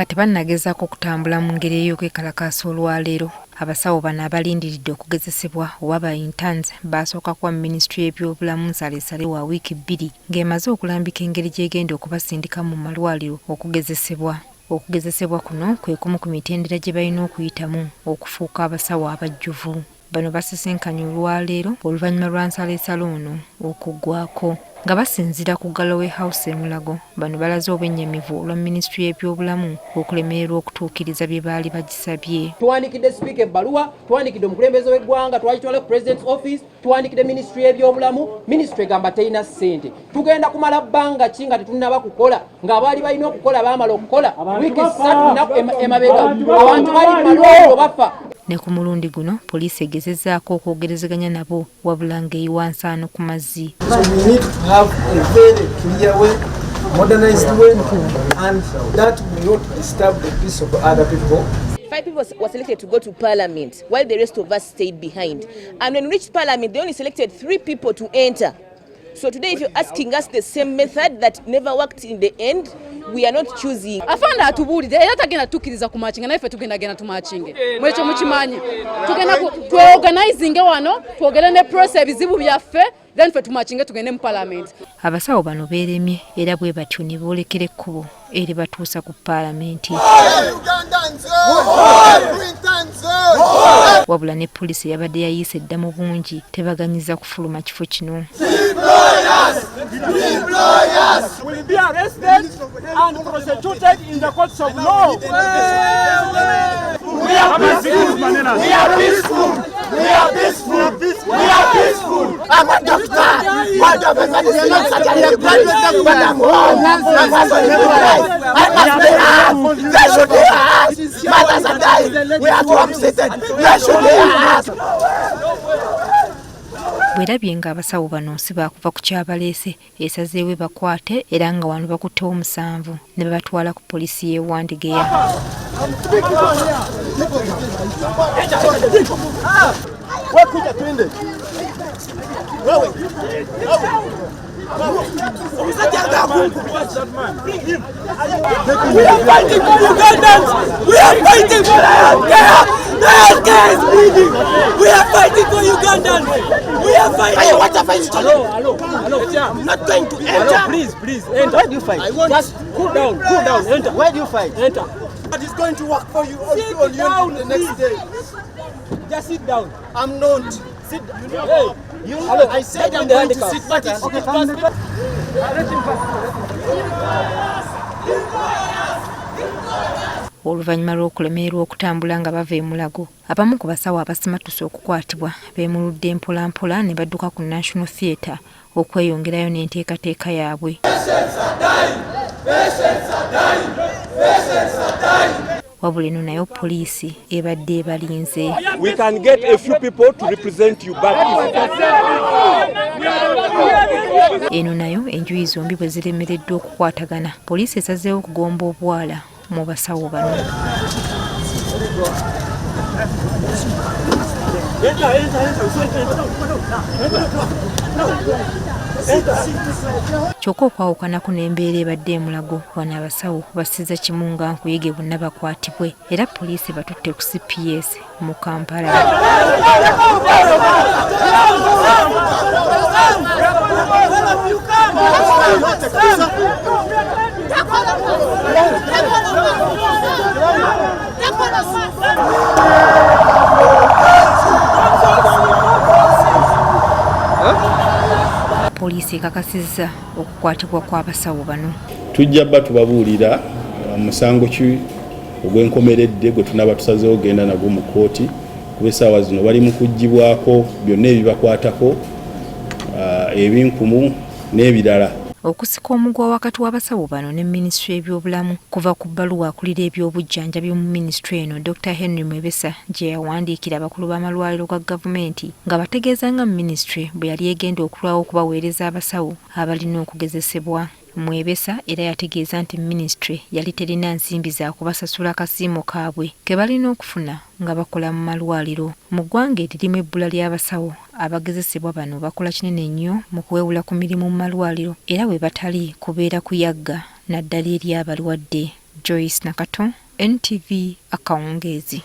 Nga tebannagezaako kutambula mu ngeri ey'okwekalakaasa olwaleero, abasawo bano abalindiridde okugezesebwa oba ba interns baasooka kuwa minisitule y'ebyobulamu nsalesale wa wiiki bbiri ng'emaze okulambika engeri gy'egenda okubasindika mu malwaliro okugezesebwa. Okugezesebwa kuno kwe kumu ku mitendera gye balina okuyitamu okufuuka abasawo abajjuvu. Bano basisinkanye olwaleero oluvannyuma lwa nsalesale ono okuggwaako. Nga basinziira ku Galloway House e Mulago, bano balaze obwennyamivu olwa minisitule y'ebyobulamu okulemererwa okutuukiriza bye baali bagisabye. Tuwandikidde sipiika ebbaluwa, tuwandikidde omukulembeze w'eggwanga, twagitwala ku President's office, tuwandikidde minisitule y'ebyobulamu, minisitule egamba terina ssente. Tugenda kumala bbanga ki nga tetunnaba kukola, ng'abaali balina okukola baamala okukola wiiki 3 emabega, abantu bali mu malwaliro bafa. Ne ku mulundi guno poliisi egezezzaako okwogerezeganya nabo wabula ng'eyiwa nsaano ku mazzi. So we need to have a very clear way, modernized way, and that will not disturb the peace of other people. 5 people were selected to go to parliament while the rest of us stayed behind. And when we reached parliament, they only selected 3 people to enter. So today, if you're asking us the same method that never worked in the end, we are not choosing. Afande atubuulire era tagenda tukkiriza ku machinga, naye ffe tugenda genda tumachinge. Mwekyo mukimanyi. Tugenda tweorganizinge wano, twogere ne press ebizibu byaffe, then ffe tumachinge tugende mu parliament. Abasawo bano beeremye era bwe batyo ne boolekera ekkubo eribatuusa ku paalamenti. Wabula ne poliisi eyabadde yayiise edda mu bungi tebaganyiza kufuluma kifo kino. Will be arrested and prosecuted in the courts of law. We are peaceful. We are peaceful. We are peaceful. We are peaceful. I'm a doctor. What of a medicine surgery graduate, but I'm home. I'm also in life. I must be heard. They should hear us. Mothers are dying. We are too upset. They should hear us. Bw'erabye ng'abasawo bano si baakuva ku kyabaleese, esazeewo ebakwate era nga wano bakuttewo 7 ne babatwala ku poliisi y'e Wandegeya. We are fighting for Ugandans. We are fighting for the healthcare. The healthcare is bleeding. We are fighting for Ugandans. We are fighting. I want to fight. Hello, hello, hello. I'm not going to enter. Hello, please, please, enter. Why do you fight? Just cool down, cool down, enter. Why do you fight? Enter. But it's going to work for you all Sit on you down, the next please. day. Just sit down. I'm not. Sit down. You know, Hey. you know, Hello. I said Let I'm him the going to handicap. sit, but it's okay. Oluvannyuma lw'okulemererwa okutambula nga bava e Mulago, abamu ku basawo abasimattuse okukwatibwa beemuludde mpolampola ne badduka ku National Theatre okweyongerayo n'enteekateeka yaabwe. Wabula eno nayo poliisi ebadde ebalinze. We can get a few people to represent you back. Eno nayo enjuyi zombi bwe ziremereddwa okukwatagana, poliisi esazeewo okugomba obwala mu basawo bano. Kyokka okwawukanako n'embeera ebadde e Mulago, wano abasawo basiza kimu nga nkuyege bonna bakwatibwe era poliisi batutte ku CPS mu Kampala. Poliisi ekakasizza okukwatibwa kw'abasawo bano. Tujja bba tubabuulira musango ki ogw'enkomeredde gwe tunaaba tusazeewo genda nagwo mu kkooti, kuba essaawa zino bali mu kuggyibwako byonna ebibakwatako, ebinkumu n'ebirala. Okusika omuguwa wakati w'abasawo bano ne minisitule y'ebyobulamu kuva ku bbaluwa akulira ebyobujjanjabi mu minisitule eno Dr. Henry Mwebesa gye yawandiikira abakulu b'amalwaliro ga gavumenti ng'abategeeza nga minisitule bwe yali egenda okulwawo okubaweereza abasawo abalina okugezesebwa. Mwebesa era yategeeza nti minisitule yali terina nsimbi za kubasasula kasiimo kaabwe ke balina okufuna nga bakola mu malwaliro. Mu ggwanga eririmu ebbula ly'abasawo, abagezesebwa bano bakola kinene nnyo mu kuwewula ku mirimu mu malwaliro era we batali kubeera kuyagga naddala eri abalwadde. Joyce Nakato, NTV akawungeezi.